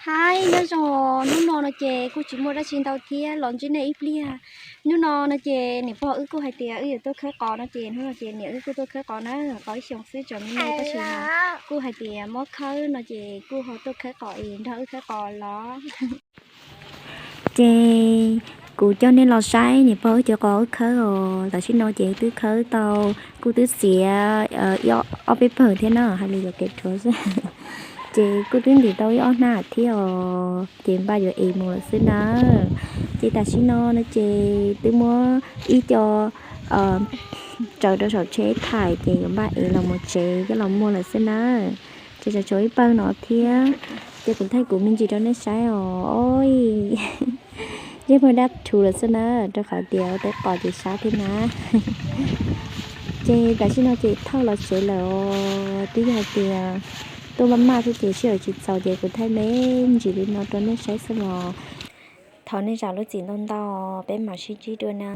Hais nyob zoo, hnub no no ces kuj tsis muaj dab tsi ntau thiab los ntsib nej ib pliag. Hnub no no ces niam pog wb kuj hais tias wb yuav tuaj khawb qos no ces hnub no ces niam wb kuj tuaj khawb qos na, qos ib xyoos xwb tseem me me tab sis mas kuj hais tias muab khawb no ces kuj ho tuaj khawb qos es nrog wb khawb qos los. Ces kuv coj nej los saib niam pog wb cov qos wb khawb os. Tam sim no ces twb khawb tau, kuj twb xiav ib ob peb pawg thiab na, hais lus yuam kev rhuav xwb. Ces kuj twb ntim tau ib ob hnab thiab os, ces npaj yuav ev mus lawm xwb na. Ces tam sim no no ces twb muab ib co tsaws rau saum tsheb thaim ces yuav npaj ev los mus tsev coj los muag lawm xwb na. Ces tshuav ib pawg no thiab, ces kuv thaij kuv me ntsis rau nej saib os. Oj, zeb pawg dab rhuv lawm xwb na, rau qhov tias ua teb qos ces sab thiab na. Ces tam sim no ces thauj los tsev lawm os, twb yog hais tias tuaj maj maj xwb ces sij hawm tsis txaus ces kuv thaij me ntsis li no rau nej saib xwb los. Thov nej zam lub txim ntau ntau, peb mam sib ntsib dua na.